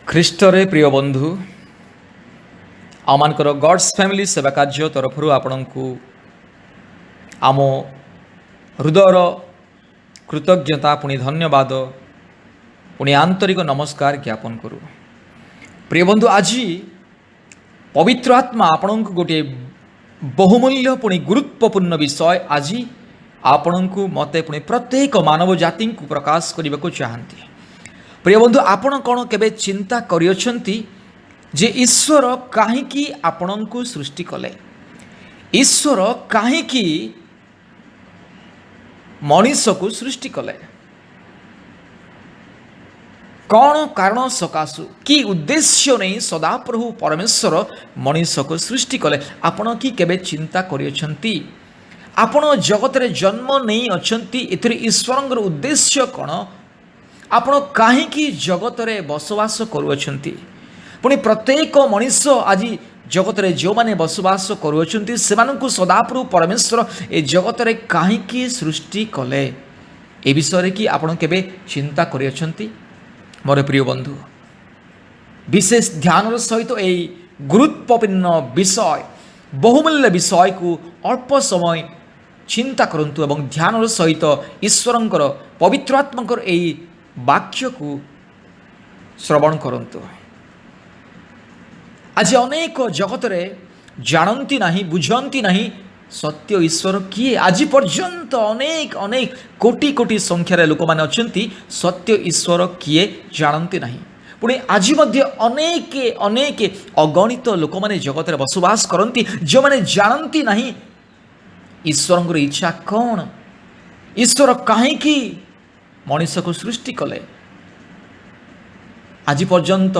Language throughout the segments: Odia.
ଖ୍ରୀଷ୍ଟରେ ପ୍ରିୟ ବନ୍ଧୁ, ଆମମାନଙ୍କର ଗଡ୍ସ ଫ୍ୟାମିଲି ସେବା କାର୍ଯ୍ୟ ତରଫରୁ ଆପଣଙ୍କୁ ଆମ ହୃଦୟର କୃତଜ୍ଞତା, ପୁଣି ଧନ୍ୟବାଦ, ପୁଣି ଆନ୍ତରିକ ନମସ୍କାର ଜ୍ଞାପନ କରୁ। ପ୍ରିୟ ବନ୍ଧୁ, ଆଜି ପବିତ୍ର ଆତ୍ମା ଆପଣଙ୍କୁ ଗୋଟିଏ ବହୁମୂଲ୍ୟ ପୁଣି ଗୁରୁତ୍ୱପୂର୍ଣ୍ଣ ବିଷୟ ଆଜି ଆପଣଙ୍କୁ, ମୋତେ, ପୁଣି ପ୍ରତ୍ୟେକ ମାନବ ଜାତିଙ୍କୁ ପ୍ରକାଶ କରିବାକୁ ଚାହାନ୍ତି। ପ୍ରିୟ ବନ୍ଧୁ, ଆପଣ କ'ଣ କେବେ ଚିନ୍ତା କରିଅଛନ୍ତି ଯେ ଈଶ୍ୱର କାହିଁକି ଆପଣଙ୍କୁ ସୃଷ୍ଟି କଲେ? ଈଶ୍ୱର କାହିଁକି ମଣିଷକୁ ସୃଷ୍ଟି କଲେ? କ'ଣ କାରଣ ସକାଶୁ, କି ଉଦ୍ଦେଶ୍ୟ ନେଇ ସଦାପ୍ରଭୁ ପରମେଶ୍ୱର ମଣିଷକୁ ସୃଷ୍ଟି କଲେ? ଆପଣ କି କେବେ ଚିନ୍ତା କରିଅଛନ୍ତି? ଆପଣ ଜଗତରେ ଜନ୍ମ ନେଇ ଅଛନ୍ତି, ଏଥିରେ ଈଶ୍ୱରଙ୍କର ଉଦ୍ଦେଶ୍ୟ କ'ଣ? ଆପଣ କାହିଁକି ଜଗତରେ ବସବାସ କରୁଅଛନ୍ତି? ପୁଣି ପ୍ରତ୍ୟେକ ମଣିଷ ଆଜି ଜଗତରେ ଯେଉଁମାନେ ବସବାସ କରୁଅଛନ୍ତି, ସେମାନଙ୍କୁ ସଦାପ୍ରଭୁ ପରମେଶ୍ୱର ଏ ଜଗତରେ କାହିଁକି ସୃଷ୍ଟି କଲେ? ଏ ବିଷୟରେ କି ଆପଣ କେବେ ଚିନ୍ତା କରିଅଛନ୍ତି? ମୋର ପ୍ରିୟ ବନ୍ଧୁ, ବିଶେଷ ଧ୍ୟାନର ସହିତ ଏଇ ଗୁରୁତ୍ୱପୂର୍ଣ୍ଣ ବିଷୟ, ବହୁମୂଲ୍ୟ ବିଷୟକୁ ଅଳ୍ପ ସମୟ ଚିନ୍ତା କରନ୍ତୁ ଏବଂ ଧ୍ୟାନର ସହିତ ଈଶ୍ୱରଙ୍କର ପବିତ୍ର ଆତ୍ମାଙ୍କର ଏଇ ବାକ୍ୟକୁ ଶ୍ରବଣ କରନ୍ତୁ। ଆଜି ଅନେକ ଜଗତରେ ଜାଣନ୍ତି ନାହିଁ, ବୁଝନ୍ତି ନାହିଁ ସତ୍ୟ ଈଶ୍ୱର କିଏ। ଆଜି ପର୍ଯ୍ୟନ୍ତ ଅନେକ ଅନେକ କୋଟି କୋଟି ସଂଖ୍ୟାରେ ଲୋକମାନେ ଅଛନ୍ତି, ସତ୍ୟ ଈଶ୍ୱର କିଏ ଜାଣନ୍ତି ନାହିଁ। ପୁଣି ଆଜି ମଧ୍ୟ ଅନେକ ଅନେକ ଅଗଣିତ ଲୋକମାନେ ଜଗତରେ ବସବାସ କରନ୍ତି, ଯେଉଁମାନେ ଜାଣନ୍ତି ନାହିଁ ଈଶ୍ୱରଙ୍କର ଇଚ୍ଛା କ'ଣ, ଈଶ୍ୱର କାହିଁକି ମଣିଷକୁ ସୃଷ୍ଟି କଲେ। ଆଜି ପର୍ଯ୍ୟନ୍ତ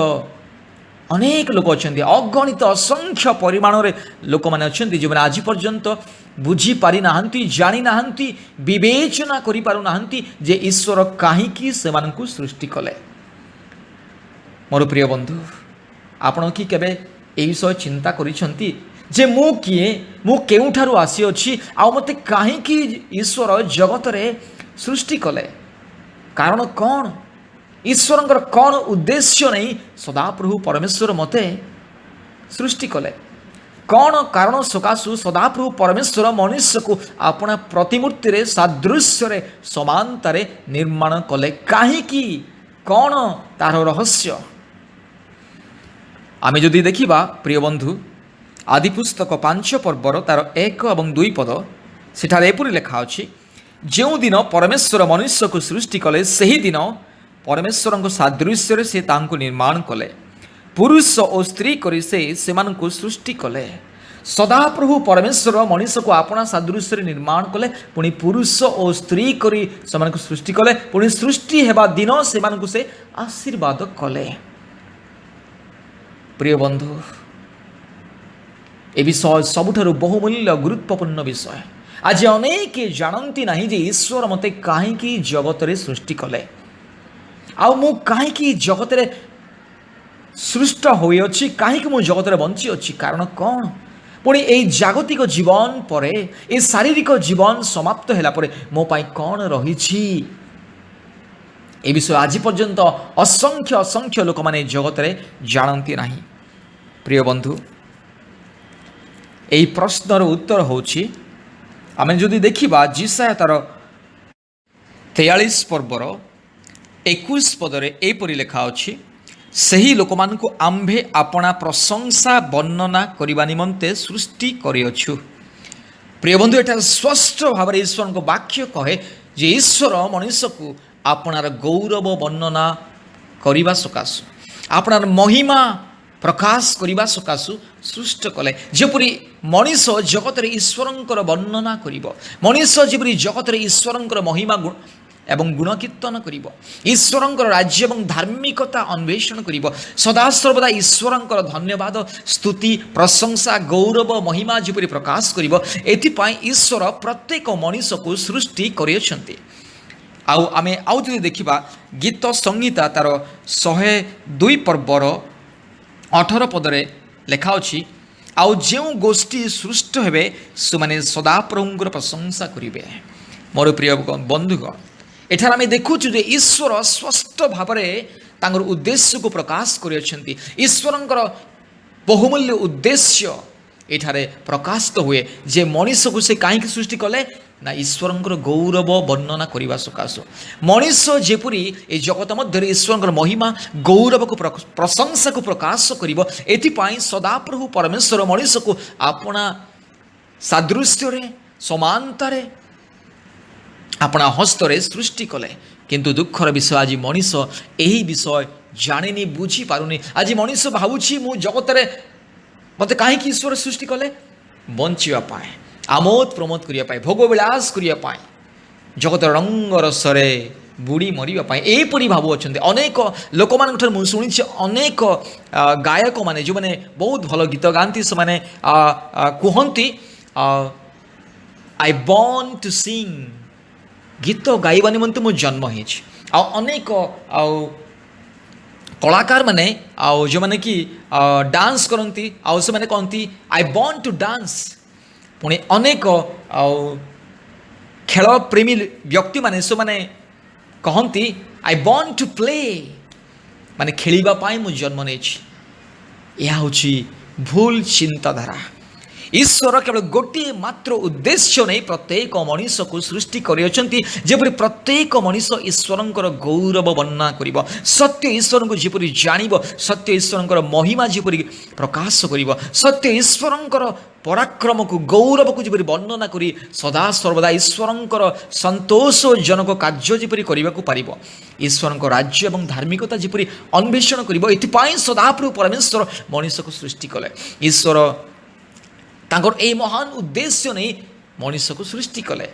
ଅନେକ ଲୋକ ଅଛନ୍ତି, ଅଗଣିତ ଅସଂଖ୍ୟ ପରିମାଣରେ ଲୋକମାନେ ଅଛନ୍ତି, ଯେଉଁମାନେ ଆଜି ପର୍ଯ୍ୟନ୍ତ ବୁଝିପାରିନାହାନ୍ତି, ଜାଣିନାହାନ୍ତି, ବିବେଚନା କରିପାରୁନାହାନ୍ତି ଯେ ଈଶ୍ୱର କାହିଁକି ସେମାନଙ୍କୁ ସୃଷ୍ଟି କଲେ। ମୋର ପ୍ରିୟ ବନ୍ଧୁ, ଆପଣ କି କେବେ ଏହି ବିଷୟ ଚିନ୍ତା କରିଛନ୍ତି ଯେ ମୁଁ କିଏ, ମୁଁ କେଉଁଠାରୁ ଆସିଅଛି ଆଉ ମୋତେ କାହିଁକି ଈଶ୍ୱର ଜଗତରେ ସୃଷ୍ଟି କଲେ? କାରଣ କ'ଣ? ଈଶ୍ୱରଙ୍କର କ'ଣ ଉଦ୍ଦେଶ୍ୟ ନେଇ ସଦାପ୍ରଭୁ ପରମେଶ୍ୱର ମୋତେ ସୃଷ୍ଟି କଲେ? କ'ଣ କାରଣ ସକାଶୁ ସଦାପ୍ରଭୁ ପରମେଶ୍ୱର ମନୁଷ୍ୟକୁ ଆପଣା ପ୍ରତିମୂର୍ତ୍ତିରେ, ସାଦୃଶ୍ୟରେ, ସମାନତାରେ ନିର୍ମାଣ କଲେ? କାହିଁକି? କ'ଣ ତାର ରହସ୍ୟ? ଆମେ ଯଦି ଦେଖିବା, ପ୍ରିୟ ବନ୍ଧୁ, ଆଦିପୁସ୍ତକ 5 ପର୍ବର ତାର 1 ଏବଂ 2 ପଦ, ସେଠାରେ ଏପରି ଲେଖା ଅଛି, ଯେଉଁଦିନ ପରମେଶ୍ୱର ମନୁଷ୍ୟକୁ ସୃଷ୍ଟି କଲେ, ସେହି ଦିନ ପରମେଶ୍ୱରଙ୍କ ସାଦୃଶ୍ୟରେ ସେ ତାଙ୍କୁ ନିର୍ମାଣ କଲେ। ପୁରୁଷ ଓ ସ୍ତ୍ରୀ କରି ସେ ସେମାନଙ୍କୁ ସୃଷ୍ଟି କଲେ। ସଦାପ୍ରଭୁ ପରମେଶ୍ୱର ମଣିଷକୁ ଆପଣା ସାଦୃଶ୍ୟରେ ନିର୍ମାଣ କଲେ, ପୁଣି ପୁରୁଷ ଓ ସ୍ତ୍ରୀ କରି ସେମାନଙ୍କୁ ସୃଷ୍ଟି କଲେ। ପୁଣି ସୃଷ୍ଟି ହେବା ଦିନ ସେମାନଙ୍କୁ ସେ ଆଶୀର୍ବାଦ କଲେ। ପ୍ରିୟ ବନ୍ଧୁ, ଏ ବିଷୟ ସବୁଠାରୁ ବହୁମୂଲ୍ୟ ଗୁରୁତ୍ୱପୂର୍ଣ୍ଣ ବିଷୟ। ଆଜି ଅନେକ ଜାଣନ୍ତି ନାହିଁ ଯେ ଈଶ୍ୱର ମୋତେ କାହିଁକି ଜଗତରେ ସୃଷ୍ଟି କଲେ ଆଉ ମୁଁ କାହିଁକି ଜଗତରେ ସୃଷ୍ଟ ହୋଇଅଛି, କାହିଁକି ମୁଁ ଜଗତରେ ବଞ୍ଚିଅଛି, କାରଣ କ'ଣ? ପୁଣି ଏଇ ଜାଗତିକ ଜୀବନ ପରେ, ଏ ଶାରୀରିକ ଜୀବନ ସମାପ୍ତ ହେଲା ପରେ ମୋ ପାଇଁ କ'ଣ ରହିଛି? ଏ ବିଷୟ ଆଜି ପର୍ଯ୍ୟନ୍ତ ଅସଂଖ୍ୟ ଅସଂଖ୍ୟ ଲୋକମାନେ ଜଗତରେ ଜାଣନ୍ତି ନାହିଁ। ପ୍ରିୟ ବନ୍ଧୁ, ଏହି ପ୍ରଶ୍ନର ଉତ୍ତର ହେଉଛି, ଆମେ ଯଦି ଦେଖିବା ଯିଶାଇୟ ତାର 43 ପର୍ବର 21 ପଦରେ ଏପରି ଲେଖା ଅଛି, ସେହି ଲୋକମାନଙ୍କୁ ଆମ୍ଭେ ଆପଣା ପ୍ରଶଂସା ବର୍ଣ୍ଣନା କରିବା ନିମନ୍ତେ ସୃଷ୍ଟି କରିଅଛୁ। ପ୍ରିୟ ବନ୍ଧୁ, ଏଠାରେ ସ୍ପଷ୍ଟ ଭାବରେ ଈଶ୍ୱରଙ୍କ ବାକ୍ୟ କହେ ଯେ ଈଶ୍ୱର ମଣିଷକୁ ଆପଣାର ଗୌରବ ବର୍ଣ୍ଣନା କରିବା ସକାଶୁ, ଆପଣାର ମହିମା ପ୍ରକାଶ କରିବା ସକାଶୁ ସୃଷ୍ଟ କଲେ। ଯେପରି ମଣିଷ ଜଗତରେ ଈଶ୍ୱରଙ୍କର ବର୍ଣ୍ଣନା କରିବ, ମଣିଷ ଯେପରି ଜଗତରେ ଈଶ୍ୱରଙ୍କର ମହିମା ଏବଂ ଗୁଣକୀର୍ତ୍ତନ କରିବ, ଈଶ୍ୱରଙ୍କର ରାଜ୍ୟ ଏବଂ ଧାର୍ମିକତା ଅନ୍ୱେଷଣ କରିବ, ସଦାସର୍ବଦା ଈଶ୍ୱରଙ୍କର ଧନ୍ୟବାଦ, ସ୍ତୁତି, ପ୍ରଶଂସା, ଗୌରବ, ମହିମା ଯେପରି ପ୍ରକାଶ କରିବ, ଏଥିପାଇଁ ଈଶ୍ୱର ପ୍ରତ୍ୟେକ ମଣିଷକୁ ସୃଷ୍ଟି କରିଅଛନ୍ତି। ଆଉ ଆମେ ଆଉ ଯଦି ଦେଖିବା ଗୀତ ସଂହିତା ତାର 102 ପର୍ବର 18 ପଦରେ ଲେଖା ଅଛି, ଆଉ ଯେଉଁ ଗୋଷ୍ଠୀ ସୃଷ୍ଟ ହେବେ, ସେମାନେ ସଦାପ୍ରଭୁଙ୍କର ପ୍ରଶଂସା କରିବେ। ମୋର ପ୍ରିୟ ବନ୍ଧୁଗଣ, ଏଠାରେ ଆମେ ଦେଖୁଛୁ ଯେ ଈଶ୍ୱର ସ୍ପଷ୍ଟ ଭାବରେ ତାଙ୍କର ଉଦ୍ଦେଶ୍ୟକୁ ପ୍ରକାଶ କରିଅଛନ୍ତି। ଈଶ୍ୱରଙ୍କର ବହୁମୂଲ୍ୟ ଉଦ୍ଦେଶ୍ୟ ଏଠାରେ ପ୍ରକାଶିତ ହୁଏ ଯେ ମଣିଷକୁ ସେ କାହିଁକି ସୃଷ୍ଟି କଲେ ନା, ଈଶ୍ୱରଙ୍କର ଗୌରବ ବର୍ଣ୍ଣନା କରିବା ସକାଶୁ। ମଣିଷ ଯେପରି ଏ ଜଗତ ମଧ୍ୟରେ ଈଶ୍ୱରଙ୍କର ମହିମା, ଗୌରବକୁ, ପ୍ରଶଂସାକୁ ପ୍ରକାଶ କରିବ, ଏଥିପାଇଁ ସଦାପ୍ରଭୁ ପରମେଶ୍ୱର ମଣିଷକୁ ଆପଣା ସାଦୃଶ୍ୟରେ, ସମାନତାରେ, ଆପଣା ହସ୍ତରେ ସୃଷ୍ଟି କଲେ। କିନ୍ତୁ ଦୁଃଖର ବିଷୟ, ଆଜି ମଣିଷ ଏହି ବିଷୟ ଜାଣିନି, ବୁଝିପାରୁନି। ଆଜି ମଣିଷ ଭାବୁଛି, ମୁଁ ଜଗତରେ ମୋତେ କାହିଁକି ଈଶ୍ୱର ସୃଷ୍ଟି କଲେ? ବଞ୍ଚିବା ପାଇଁ, ଆମୋଦ ପ୍ରମୋଦ କରିବା ପାଇଁ, ଭୋଗ ବିଳାସ କରିବା ପାଇଁ, ଜଗତର ରଙ୍ଗ ରସରେ ବୁଡ଼ି ମରିବା ପାଇଁ, ଏହିପରି ଭାବୁଅଛନ୍ତି। ଅନେକ ଲୋକମାନଙ୍କ ଠାରୁ ମୁଁ ଶୁଣିଛି, ଅନେକ ଗାୟକମାନେ, ଯେଉଁମାନେ ବହୁତ ଭଲ ଗୀତ ଗାଆନ୍ତି, ସେମାନେ କୁହନ୍ତି, "I born to sing." ଗୀତ ଗାଇବା ନିମନ୍ତେ ମୁଁ ଜନ୍ମ ହେଇଛି। ଆଉ ଅନେକ ଆଉ କଳାକାରମାନେ, ଆଉ ଯେଉଁମାନେ କି ଡାନ୍ସ କରନ୍ତି, ଆଉ ସେମାନେ କହନ୍ତି, "I born to dance." ପୁଣି ଅନେକ ଆଉ ଖେଳ ପ୍ରେମୀ ବ୍ୟକ୍ତିମାନେ, ସେମାନେ କହନ୍ତି, "I born to play." ମାନେ ଖେଳିବା ପାଇଁ ମୁଁ ଜନ୍ମ ନେଇଛି। ଏହା ହେଉଛି ଭୁଲ ଚିନ୍ତାଧାରା। ଈଶ୍ୱର କେବଳ ଗୋଟିଏ ମାତ୍ର ଉଦ୍ଦେଶ୍ୟ ନେଇ ପ୍ରତ୍ୟେକ ମଣିଷକୁ ସୃଷ୍ଟି କରିଅଛନ୍ତି, ଯେପରି ପ୍ରତ୍ୟେକ ମଣିଷ ଈଶ୍ୱରଙ୍କର ଗୌରବ ବର୍ଣ୍ଣନା କରିବ, ସତ୍ୟ ଈଶ୍ୱରଙ୍କୁ ଯେପରି ଜାଣିବ, ସତ୍ୟ ଈଶ୍ୱରଙ୍କର ମହିମା ଯେପରି ପ୍ରକାଶ କରିବ, ସତ୍ୟ ଈଶ୍ୱରଙ୍କର ପରାକ୍ରମକୁ, ଗୌରବକୁ ଯେପରି ବର୍ଣ୍ଣନା କରି ସଦାସର୍ବଦା ଈଶ୍ୱରଙ୍କର ସନ୍ତୋଷଜନକ କାର୍ଯ୍ୟ ଯେପରି କରିବାକୁ ପାରିବ, ଈଶ୍ୱରଙ୍କ ରାଜ୍ୟ ଏବଂ ଧାର୍ମିକତା ଯେପରି ଅନ୍ୱେଷଣ କରିବ, ଏଥିପାଇଁ ସଦାପ୍ରଭୁ ପରମେଶ୍ୱର ମଣିଷକୁ ସୃଷ୍ଟି କଲେ। ଈଶ୍ୱର ତାଙ୍କର ଏହି ମହାନ ଉଦ୍ଦେଶ୍ୟ ନେଇ ମଣିଷକୁ ସୃଷ୍ଟି କଲେ।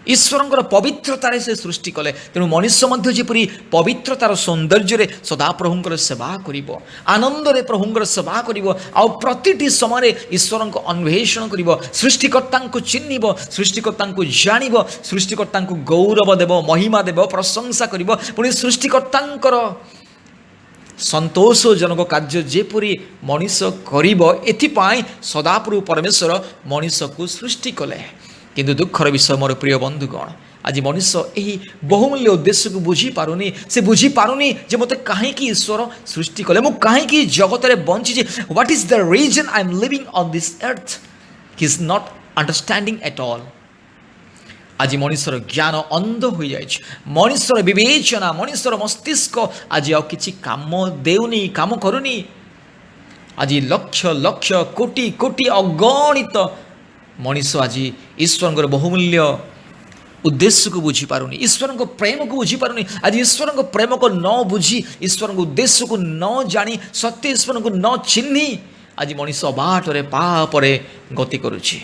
ଈଶ୍ୱରଙ୍କର ପବିତ୍ରତାରେ ସେ ସୃଷ୍ଟି କଲେ। ତେଣୁ ମଣିଷ ମଧ୍ୟ ଯେପରି ପବିତ୍ରତାର ସୌନ୍ଦର୍ଯ୍ୟରେ ସଦାପ୍ରଭୁଙ୍କର ସେବା କରିବ, ଆନନ୍ଦରେ ପ୍ରଭୁଙ୍କର ସେବା କରିବ, ଆଉ ପ୍ରତିଟି ସମୟରେ ଈଶ୍ୱରଙ୍କ ଅନ୍ୱେଷଣ କରିବ, ସୃଷ୍ଟିକର୍ତ୍ତାଙ୍କୁ ଚିହ୍ନିବ, ସୃଷ୍ଟିକର୍ତ୍ତାଙ୍କୁ ଜାଣିବ, ସୃଷ୍ଟିକର୍ତ୍ତାଙ୍କୁ ଗୌରବ ଦେବ, ମହିମା ଦେବ, ପ୍ରଶଂସା କରିବ, ପୁଣି ସୃଷ୍ଟିକର୍ତ୍ତାଙ୍କର ସନ୍ତୋଷଜନକ କାର୍ଯ୍ୟ ଯେପରି ମଣିଷ କରିବ, ଏଥିପାଇଁ ସଦାପ୍ରଭୁ ପରମେଶ୍ୱର ମଣିଷକୁ ସୃଷ୍ଟି କଲେ। କିନ୍ତୁ ଦୁଃଖର ବିଷୟ, ମୋର ପ୍ରିୟ ବନ୍ଧୁଗଣ, ଆଜି ମଣିଷ ଏହି ବହୁମୂଲ୍ୟ ଉଦ୍ଦେଶ୍ୟକୁ ବୁଝିପାରୁନି। ସେ ବୁଝିପାରୁନି ଯେ ମୋତେ କାହିଁକି ଈଶ୍ୱର ସୃଷ୍ଟି କଲେ, ମୁଁ କାହିଁକି ଜଗତରେ ବଞ୍ଚିଛି। What is the reason I am living on this earth? He is not understanding at all. ଆଜି ମଣିଷର ଜ୍ଞାନ ଅନ୍ଧ ହୋଇଯାଇଛି। ମଣିଷର ବିବେଚନା, ମଣିଷର ମସ୍ତିଷ୍କ ଆଜି ଆଉ କିଛି କାମ ଦେଉନି, କାମ କରୁନି। ଆଜି ଲକ୍ଷ ଲକ୍ଷ, କୋଟି କୋଟି, ଅଗଣିତ ମଣିଷ ଆଜି ଈଶ୍ୱରଙ୍କର ବହୁମୂଲ୍ୟ ଉଦ୍ଦେଶ୍ୟକୁ ବୁଝିପାରୁନି, ଈଶ୍ୱରଙ୍କ ପ୍ରେମକୁ ବୁଝିପାରୁନି। ଆଜି ଈଶ୍ୱରଙ୍କ ପ୍ରେମକୁ ନ ବୁଝି, ଈଶ୍ୱରଙ୍କ ଉଦ୍ଦେଶ୍ୟକୁ ନ ଜାଣି, ସତ୍ୟ ଈଶ୍ୱରଙ୍କୁ ନ ଚିହ୍ନି ଆଜି ମଣିଷ ବାଟରେ ପାପରେ ଗତି କରୁଛି।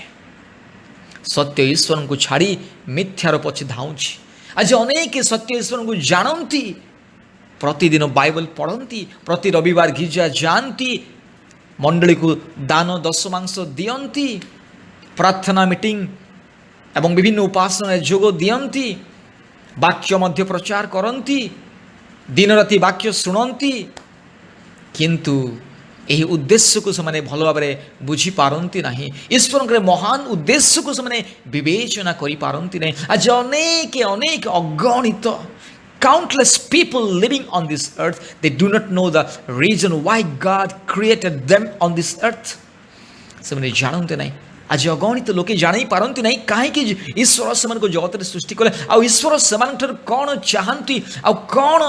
ସତ୍ୟ ଈଶ୍ୱରଙ୍କୁ ଛାଡ଼ି ମିଥ୍ୟାର ପଛେ ଧାଉଁଛି। ଆଜି ଅନେକ ସତ୍ୟ ଈଶ୍ୱରଙ୍କୁ ଜାଣନ୍ତି, ପ୍ରତିଦିନ ବାଇବଲ ପଢ଼ନ୍ତି, ପ୍ରତି ରବିବାର ଗିର୍ଜା ଯାଆନ୍ତି, ମଣ୍ଡଳୀକୁ ଦାନ ଦଶମାଂଶ ଦିଅନ୍ତି, ପ୍ରାର୍ଥନା ମିଟିଂ ଏବଂ ବିଭିନ୍ନ ଉପାସନାରେ ଯୋଗ ଦିଅନ୍ତି, ବାକ୍ୟ ମଧ୍ୟ ପ୍ରଚାର କରନ୍ତି, ଦିନରାତି ବାକ୍ୟ ଶୁଣନ୍ତି, କିନ୍ତୁ ଏହି ଉଦ୍ଦେଶ୍ୟକୁ ସେମାନେ ଭଲ ଭାବରେ ବୁଝିପାରନ୍ତି ନାହିଁ। ଈଶ୍ୱରଙ୍କର ମହାନ ଉଦ୍ଦେଶ୍ୟକୁ ସେମାନେ ବିବେଚନା କରିପାରନ୍ତି ନାହିଁ। ଆଜି ଅନେକ ଅନେକ, ଅଗଣିତ, countless people living on this earth, they do not know the reason why God created them on this earth. ସେମାନେ ଜାଣନ୍ତି ନାହିଁ। ଆଜି ଅଗଣିତ ଲୋକେ ଜାଣି ପାରନ୍ତି ନାହିଁ କାହିଁକି ଈଶ୍ୱର ସେମାନଙ୍କୁ ଜଗତରେ ସୃଷ୍ଟି କଲେ, ଆଉ ଈଶ୍ୱର ସେମାନଙ୍କଠାରୁ କ'ଣ ଚାହାନ୍ତି, ଆଉ କ'ଣ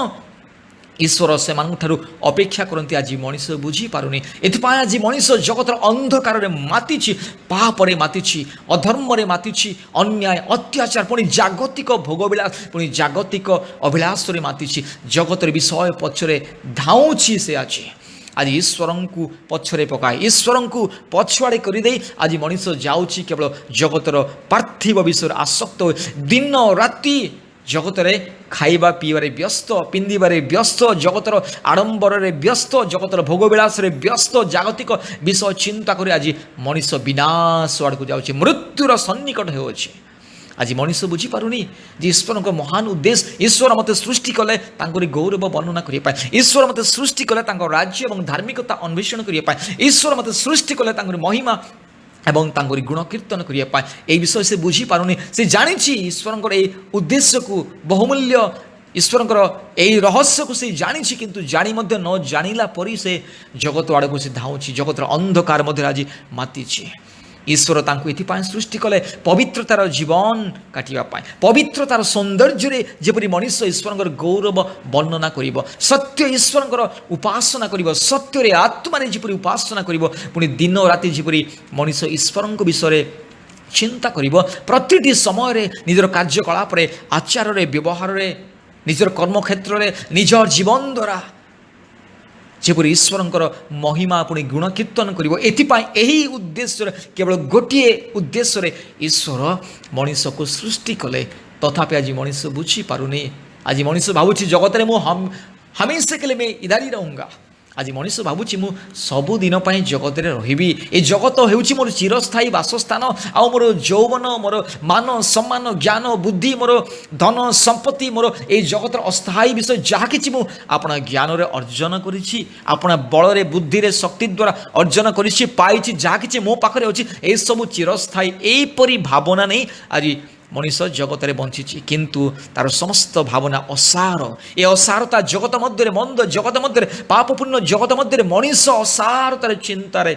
ଈଶ୍ୱର ସେମାନଙ୍କଠାରୁ ଅପେକ୍ଷା କରନ୍ତି। ଆଜି ମଣିଷ ବୁଝିପାରୁନି। ଏଥିପାଇଁ ଆଜି ମଣିଷ ଜଗତର ଅନ୍ଧକାରରେ ମାତିଛି, ପାପରେ ମାତିଛି, ଅଧର୍ମରେ ମାତିଛି, ଅନ୍ୟାୟ, ଅତ୍ୟାଚାର, ପୁଣି ଜାଗତିକ ଭୋଗବିଳାସ, ପୁଣି ଜାଗତିକ ଅଭିଳାଷରେ ମାତିଛି। ଜଗତର ବିଷୟ ପଛରେ ଧାଉଁଛି ସେ ଆଜି। ଆଜି ଈଶ୍ୱରଙ୍କୁ ପଛରେ ପକାଏ, ଈଶ୍ୱରଙ୍କୁ ପଛୁଆଡ଼େ କରିଦେଇ ଆଜି ମଣିଷ ଯାଉଛି କେବଳ ଜଗତର ପାର୍ଥିବ ବିଷୟରେ ଆସକ୍ତ ହୋଇ। ଦିନ ରାତି ଜଗତରେ ଖାଇବା ପିଇବାରେ ବ୍ୟସ୍ତ, ପିନ୍ଧିବାରେ ବ୍ୟସ୍ତ, ଜଗତର ଆଡ଼ମ୍ବରରେ ବ୍ୟସ୍ତ, ଜଗତର ଭୋଗବିଳାସରେ ବ୍ୟସ୍ତ, ଜାଗତିକ ବିଷୟ ଚିନ୍ତା କରି ଆଜି ମଣିଷ ବିନାଶ ଆଡ଼କୁ ଯାଉଛି, ମୃତ୍ୟୁର ସନ୍ନିକଟ ହେଉଅଛି। ଆଜି ମଣିଷ ବୁଝିପାରୁନି ଯେ ଈଶ୍ୱରଙ୍କ ମହାନ ଉଦ୍ଦେଶ୍ୟ, ଈଶ୍ୱର ମୋତେ ସୃଷ୍ଟି କଲେ ତାଙ୍କରି ଗୌରବ ବର୍ଣ୍ଣନା କରିବା ପାଇଁ, ଈଶ୍ୱର ମୋତେ ସୃଷ୍ଟି କଲେ ତାଙ୍କ ରାଜ୍ୟ ଏବଂ ଧାର୍ମିକତା ଅନ୍ୱେଷଣ କରିବା ପାଇଁ, ଈଶ୍ୱର ମୋତେ ସୃଷ୍ଟି କଲେ ତାଙ୍କରି ମହିମା ଏବଂ ତାଙ୍କରି ଗୁଣ କୀର୍ତ୍ତନ କରିବା ପାଇଁ। ଏହି ବିଷୟ ସେ ବୁଝିପାରୁନି। ସେ ଜାଣିଛି ଈଶ୍ୱରଙ୍କର ଏଇ ଉଦ୍ଦେଶ୍ୟକୁ, ବହୁମୂଲ୍ୟ ଈଶ୍ୱରଙ୍କର ଏହି ରହସ୍ୟକୁ ସେ ଜାଣିଛି, କିନ୍ତୁ ଜାଣି ମଧ୍ୟ ନ ଜାଣିଲା ପରି ସେ ଜଗତ ଆଡ଼କୁ ସେ ଧାଉଁଛି, ଜଗତର ଅନ୍ଧକାର ମଧ୍ୟରେ ଆଜି ମାତିଛି। ଈଶ୍ୱର ତାଙ୍କୁ ଏଥିପାଇଁ ସୃଷ୍ଟି କଲେ ପବିତ୍ରତାର ଜୀବନ କାଟିବା ପାଇଁ, ପବିତ୍ରତାର ସୌନ୍ଦର୍ଯ୍ୟରେ ଯେପରି ମଣିଷ ଈଶ୍ୱରଙ୍କର ଗୌରବ ବର୍ଣ୍ଣନା କରିବ, ସତ୍ୟ ଈଶ୍ୱରଙ୍କର ଉପାସନା କରିବ, ସତ୍ୟରେ ଆତ୍ମାରେ ଯେପରି ଉପାସନା କରିବ, ପୁଣି ଦିନ ରାତି ଯେପରି ମଣିଷ ଈଶ୍ୱରଙ୍କ ବିଷୟରେ ଚିନ୍ତା କରିବ, ପ୍ରତିଟି ସମୟରେ ନିଜର କାର୍ଯ୍ୟକଳାପରେ, ଆଚାରରେ, ବ୍ୟବହାରରେ, ନିଜର କର୍ମକ୍ଷେତ୍ରରେ, ନିଜ ଜୀବନ ଦ୍ୱାରା ଯେପରି ଈଶ୍ୱରଙ୍କର ମହିମା ପୁଣି ଗୁଣକୀର୍ତ୍ତନ କରିବ। ଏଥିପାଇଁ, ଏହି ଉଦ୍ଦେଶ୍ୟରେ, କେବଳ ଗୋଟିଏ ଉଦ୍ଦେଶ୍ୟରେ ଈଶ୍ୱର ମଣିଷକୁ ସୃଷ୍ଟି କଲେ। ତଥାପି ଆଜି ମଣିଷ ବୁଝିପାରୁନି। ଆଜି ମଣିଷ ଭାବୁଛି, ଜଗତରେ ମୁଁ हमेशा के लिए मैं इधर ही रहूँगा। ଆଜି ମଣିଷ ଭାବୁଛି, ମୁଁ ସବୁଦିନ ପାଇଁ ଜଗତରେ ରହିବି, ଏ ଜଗତ ହେଉଛି ମୋର ଚିରସ୍ଥାୟୀ ବାସସ୍ଥାନ। ଆଉ ମୋର ଯୌବନ, ମୋର ମାନ ସମ୍ମାନ, ଜ୍ଞାନ ବୁଦ୍ଧି, ମୋର ଧନ ସମ୍ପତ୍ତି, ମୋର ଏଇ ଜଗତର ଅସ୍ଥାୟୀ ବିଷୟ ଯାହା କିଛି ମୁଁ ଆପଣା ଜ୍ଞାନରେ ଅର୍ଜନ କରିଛି, ଆପଣା ବଳରେ, ବୁଦ୍ଧିରେ, ଶକ୍ତି ଦ୍ୱାରା ଅର୍ଜନ କରିଛି, ପାଇଛି, ଯାହା କିଛି ମୋ ପାଖରେ ଅଛି, ଏସବୁ ଚିରସ୍ଥାୟୀ। ଏହିପରି ଭାବନା ନେଇ ଆଜି ମଣିଷ ଜଗତରେ ବଞ୍ଚିଛି, କିନ୍ତୁ ତାର ସମସ୍ତ ଭାବନା ଅସାର। ଏ ଅସାରତା ଜଗତ ମଧ୍ୟରେ, ମନ୍ଦ ଜଗତ ମଧ୍ୟରେ, ପାପପୂର୍ଣ୍ଣ ଜଗତ ମଧ୍ୟରେ ମଣିଷ ଅସାରତାର ଚିନ୍ତାରେ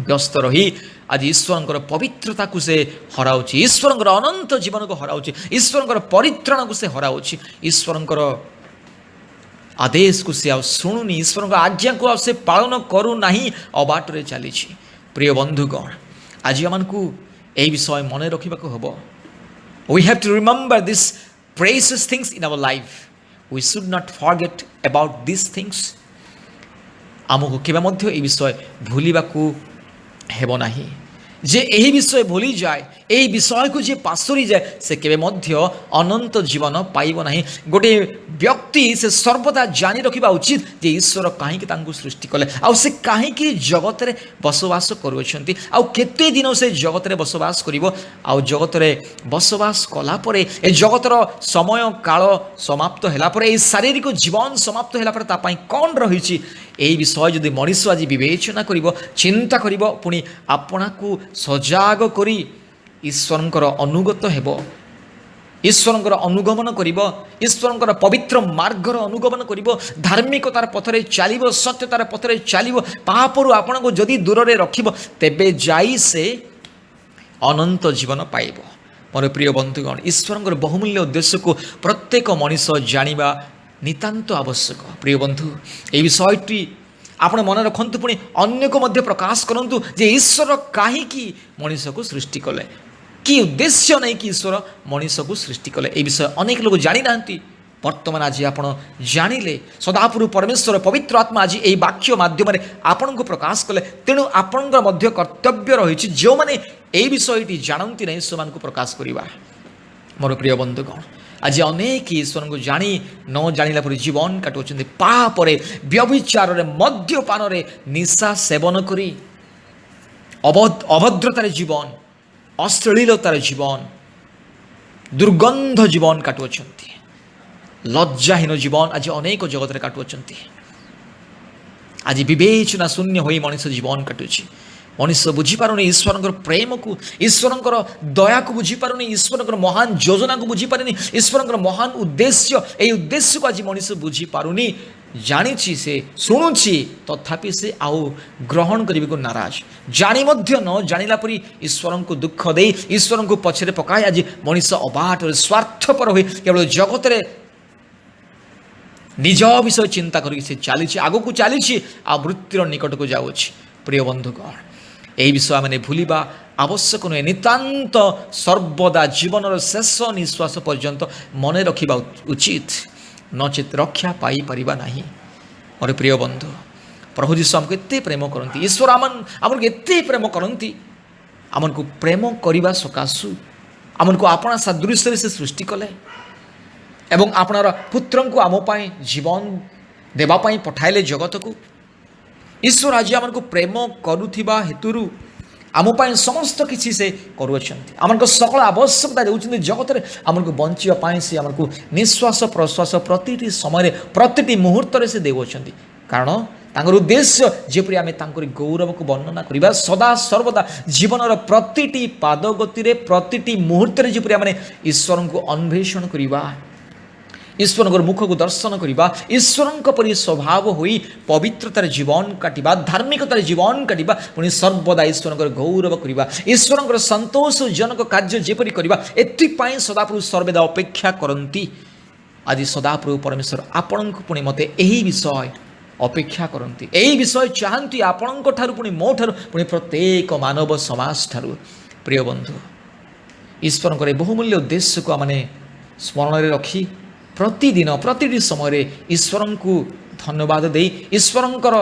ବ୍ୟସ୍ତ ରହି ଆଜି ଈଶ୍ୱରଙ୍କର ପବିତ୍ରତାକୁ ସେ ହରାଉଛି, ଈଶ୍ୱରଙ୍କର ଅନନ୍ତ ଜୀବନକୁ ହରାଉଛି, ଈଶ୍ୱରଙ୍କର ପରିତ୍ରାଣକୁ ସେ ହରାଉଛି, ଈଶ୍ୱରଙ୍କର ଆଦେଶକୁ ସେ ଆଉ ଶୁଣୁନି, ଈଶ୍ୱରଙ୍କ ଆଜ୍ଞାକୁ ଆଉ ସେ ପାଳନ କରୁନାହିଁ, ଅବାଟରେ ଚାଲିଛି। ପ୍ରିୟ ବନ୍ଧୁଗଣ, ଆଜି ଆମମାନଙ୍କୁ ଏହି ବିଷୟ ମନେ ରଖିବାକୁ ହେବ। We have to remember these precious things in our life. We should not forget about these things. ଆମକୁ କେବେ ମଧ୍ୟ ଏହି ବିଷୟ ଭୁଲିବାକୁ ହେବ ନାହିଁ। ଯେ ଏହି ବିଷୟ ଭୁଲିଯାଏ, ଏହି ବିଷୟକୁ ଯିଏ ପାସୋରି ଯାଏ, ସେ କେବେ ମଧ୍ୟ ଅନନ୍ତ ଜୀବନ ପାଇବ ନାହିଁ। ଗୋଟିଏ ବ୍ୟକ୍ତି ସେ ସର୍ବଦା ଜାଣି ରଖିବା ଉଚିତ ଯେ ଈଶ୍ୱର କାହିଁକି ତାଙ୍କୁ ସୃଷ୍ଟି କଲେ, ଆଉ ସେ କାହିଁକି ଜଗତରେ ବସବାସ କରୁଅଛନ୍ତି, ଆଉ କେତେ ଦିନ ସେ ଜଗତରେ ବସବାସ କରିବ, ଆଉ ଜଗତରେ ବସବାସ କଲା ପରେ, ଏ ଜଗତର ସମୟ କାଳ ସମାପ୍ତ ହେଲା ପରେ, ଏହି ଶାରୀରିକ ଜୀବନ ସମାପ୍ତ ହେଲା ପରେ ତା ପାଇଁ କ'ଣ ରହିଛି। ଏହି ବିଷୟ ଯଦି ମଣିଷ ଆଜି ବିବେଚନା କରିବ, ଚିନ୍ତା କରିବ, ପୁଣି ଆପଣାକୁ ସଜାଗ କରି ଈଶ୍ୱରଙ୍କର ଅନୁଗତ ହେବ, ଈଶ୍ୱରଙ୍କର ଅନୁଗମନ କରିବ, ଈଶ୍ୱରଙ୍କର ପବିତ୍ର ମାର୍ଗର ଅନୁଗମନ କରିବ, ଧାର୍ମିକତାର ପଥରେ ଚାଲିବ, ସତ୍ୟତାର ପଥରେ ଚାଲିବ, ପାପରୁ ଆପଣଙ୍କୁ ଯଦି ଦୂରରେ ରଖିବ, ତେବେ ଯାଇ ସେ ଅନନ୍ତ ଜୀବନ ପାଇବ। ମୋର ପ୍ରିୟ ବନ୍ଧୁଗଣ, ଈଶ୍ୱରଙ୍କର ବହୁମୂଲ୍ୟ ଉଦ୍ଦେଶ୍ୟକୁ ପ୍ରତ୍ୟେକ ମଣିଷ ଜାଣିବା ନିତାନ୍ତ ଆବଶ୍ୟକ। ପ୍ରିୟ ବନ୍ଧୁ, ଏହି ବିଷୟଟି ଆପଣ ମନେ ରଖନ୍ତୁ, ପୁଣି ଅନ୍ୟକୁ ମଧ୍ୟ ପ୍ରକାଶ କରନ୍ତୁ ଯେ ଈଶ୍ୱର କାହିଁକି ମଣିଷକୁ ସୃଷ୍ଟି କଲେ, କି ଉଦ୍ଦେଶ୍ୟ ନେଇକି ଈଶ୍ୱର ମଣିଷକୁ ସୃଷ୍ଟି କଲେ। ଏହି ବିଷୟ ଅନେକ ଲୋକ ଜାଣିନାହାନ୍ତି। ବର୍ତ୍ତମାନ ଆଜି ଆପଣ ଜାଣିଲେ। ସଦାପ୍ରଭୁ ପରମେଶ୍ୱର ପବିତ୍ର ଆତ୍ମା ଆଜି ଏହି ବାକ୍ୟ ମାଧ୍ୟମରେ ଆପଣଙ୍କୁ ପ୍ରକାଶ କଲେ। ତେଣୁ ଆପଣଙ୍କର ମଧ୍ୟ କର୍ତ୍ତବ୍ୟ ରହିଛି, ଯେଉଁମାନେ ଏହି ବିଷୟଟି ଜାଣନ୍ତି ନାହିଁ, ସେମାନଙ୍କୁ ପ୍ରକାଶ କରିବା। ମୋର ପ୍ରିୟ ବନ୍ଧୁଗଣ, ଆଜି ଅନେକ ଈଶ୍ୱରଙ୍କୁ ଜାଣି ନ ଜାଣିଲା ପରି ଜୀବନ କାଟୁଅଛନ୍ତି। ପାପରେ, ବ୍ୟଭିଚାରରେ, ମଦ୍ୟପାନରେ, ନିଶା ସେବନ କରି, ଅଭଦ୍ରତାରେ ଜୀବନ, ଅଶ୍ଳୀଳତାର ଜୀବନ, ଦୁର୍ଗନ୍ଧ ଜୀବନ କାଟୁଅଛନ୍ତି। ଲଜ୍ଜାହୀନ ଜୀବନ ଆଜି ଅନେକ ଜଗତରେ କାଟୁଅଛନ୍ତି। ଆଜି ବିବେଚନା ଶୂନ୍ୟ ହୋଇ ମଣିଷ ଜୀବନ କାଟୁଛି। ମଣିଷ ବୁଝିପାରୁନି ଈଶ୍ୱରଙ୍କର ପ୍ରେମକୁ, ଈଶ୍ୱରଙ୍କର ଦୟାକୁ ବୁଝିପାରୁନି, ଈଶ୍ୱରଙ୍କର ମହାନ ଯୋଜନାକୁ ବୁଝିପାରୁନି, ଈଶ୍ୱରଙ୍କର ମହାନ ଉଦ୍ଦେଶ୍ୟ, ଏଇ ଉଦ୍ଦେଶ୍ୟକୁ ଆଜି ମଣିଷ ବୁଝିପାରୁନି। ଜାଣିଛି, ସେ ଶୁଣୁଛି, ତଥାପି ସେ ଆଉ ଗ୍ରହଣ କରିବାକୁ ନାରାଜ। ଜାଣି ମଧ୍ୟ ନ ଜାଣିଲା ପରି ଈଶ୍ୱରଙ୍କୁ ଦୁଃଖ ଦେଇ, ଈଶ୍ୱରଙ୍କୁ ପଛରେ ପକାଇ ଆଜି ମଣିଷ ଅବାଟରେ ସ୍ୱାର୍ଥପର ହୋଇ କେବଳ ଜଗତରେ ନିଜ ବିଷୟ ଚିନ୍ତା କରିକି ସେ ଚାଲିଛି, ଆଗକୁ ଚାଲିଛି ଆଉ ମୃତ୍ୟୁର ନିକଟକୁ ଯାଉଅଛି। ପ୍ରିୟ ବନ୍ଧୁଗଣ, ଏହି ବିଷୟ ଆମେ ଭୁଲିବା ଆବଶ୍ୟକ ନୁହେଁ। ନିତାନ୍ତ ସର୍ବଦା ଜୀବନର ଶେଷ ନିଶ୍ୱାସ ପର୍ଯ୍ୟନ୍ତ ମନେ ରଖିବା ଉଚିତ, ନଚେତ୍ ରକ୍ଷା ପାଇପାରିବା ନାହିଁ। ମୋର ପ୍ରିୟ ବନ୍ଧୁ, ପ୍ରଭୁ ଯୀଶୁ ଆମକୁ ଏତେ ପ୍ରେମ କରନ୍ତି, ଈଶ୍ୱର ଆମକୁ ଏତେ ପ୍ରେମ କରନ୍ତି। ଆମକୁ ପ୍ରେମ କରିବା ସକାଶୁ ଆମକୁ ଆପଣା ସାଦୃଶ୍ୟରେ ସେ ସୃଷ୍ଟି କଲେ ଏବଂ ଆପଣାର ପୁତ୍ରଙ୍କୁ ଆମ ପାଇଁ ଜୀବନ ଦେବା ପାଇଁ ପଠାଇଲେ ଜଗତକୁ। ଈଶ୍ୱର ଆଜି ଆମକୁ ପ୍ରେମ କରୁଥିବା ହେତୁରୁ ଆମ ପାଇଁ ସମସ୍ତ କିଛି ସେ କରୁଅଛନ୍ତି। ଆମଙ୍କ ସକଳ ଆବଶ୍ୟକତା ଦେଉଛନ୍ତି। ଜଗତରେ ଆମକୁ ବଞ୍ଚିବା ପାଇଁ ସେ ଆମକୁ ନିଶ୍ୱାସ ପ୍ରଶ୍ୱାସ ପ୍ରତିଟି ସମୟରେ, ପ୍ରତିଟି ମୁହୂର୍ତ୍ତରେ ସେ ଦେଉଅଛନ୍ତି। କାରଣ ତାଙ୍କର ଉଦ୍ଦେଶ୍ୟ ଯେପରି ଆମେ ତାଙ୍କରି ଗୌରବକୁ ବର୍ଣ୍ଣନା କରିବା ସଦା ସର୍ବଦା, ଜୀବନର ପ୍ରତିଟି ପାଦ ଗତିରେ, ପ୍ରତିଟି ମୁହୂର୍ତ୍ତରେ ଯେପରି ଆମେ ଈଶ୍ୱରଙ୍କୁ ଅନ୍ୱେଷଣ କରିବା, ଈଶ୍ୱରଙ୍କର ମୁଖକୁ ଦର୍ଶନ କରିବା, ଈଶ୍ୱରଙ୍କ ପରି ସ୍ୱଭାବ ହୋଇ ପବିତ୍ରତାରେ ଜୀବନ କାଟିବା, ଧାର୍ମିକତାରେ ଜୀବନ କାଟିବା, ପୁଣି ସର୍ବଦା ଈଶ୍ୱରଙ୍କର ଗୌରବ କରିବା, ଈଶ୍ୱରଙ୍କର ସନ୍ତୋଷଜନକ କାର୍ଯ୍ୟ ଯେପରି କରିବା, ଏଥିପାଇଁ ସଦାପ୍ରଭୁ ସର୍ବଦା ଅପେକ୍ଷା କରନ୍ତି। ଆଜି ସଦାପ୍ରଭୁ ପରମେଶ୍ୱର ଆପଣଙ୍କୁ ପୁଣି ମୋତେ ଏହି ବିଷୟ ଅପେକ୍ଷା କରନ୍ତି, ଏହି ବିଷୟ ଚାହାନ୍ତି ଆପଣଙ୍କ ଠାରୁ, ପୁଣି ମୋ ଠାରୁ, ପୁଣି ପ୍ରତ୍ୟେକ ମାନବ ସମାଜ ଠାରୁ। ପ୍ରିୟ ବନ୍ଧୁ, ଈଶ୍ୱରଙ୍କର ଏହି ବହୁମୂଲ୍ୟ ଉଦ୍ଦେଶ୍ୟକୁ ଆମେ ସ୍ମରଣରେ ରଖି ପ୍ରତିଦିନ ପ୍ରତିଟି ସମୟରେ ଈଶ୍ୱରଙ୍କୁ ଧନ୍ୟବାଦ ଦେଇ, ଈଶ୍ୱରଙ୍କର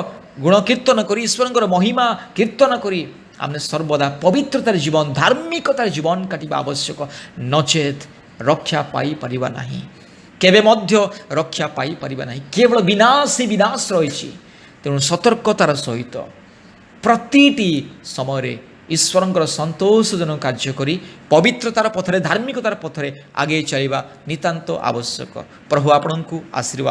ଗୁଣ କୀର୍ତ୍ତନ କରି, ଈଶ୍ୱରଙ୍କର ମହିମା କୀର୍ତ୍ତନ କରି ଆମେ ସର୍ବଦା ପବିତ୍ରତାର ଜୀବନ, ଧାର୍ମିକତାର ଜୀବନ କାଟିବା ଆବଶ୍ୟକ। ନଚେତ୍ ରକ୍ଷା ପାଇପାରିବା ନାହିଁ, କେବେ ମଧ୍ୟ ରକ୍ଷା ପାଇପାରିବା ନାହିଁ। କେବଳ ବିନାଶ ହିଁ ବିନାଶ ରହିଛି। ତେଣୁ ସତର୍କତାର ସହିତ ପ୍ରତିଟି ସମୟରେ ଈଶ୍ୱରଙ୍କର ସନ୍ତୋଷଜନକ କାର୍ଯ୍ୟ କରି ପବିତ୍ରତାର ପଥରେ, ଧାର୍ମିକତାର ପଥରେ ଆଗେଇ ଚାଲିବା ନିତାନ୍ତ ଆବଶ୍ୟକ। ପ୍ରଭୁ ଆପଣଙ୍କୁ ଆଶୀର୍ବାଦ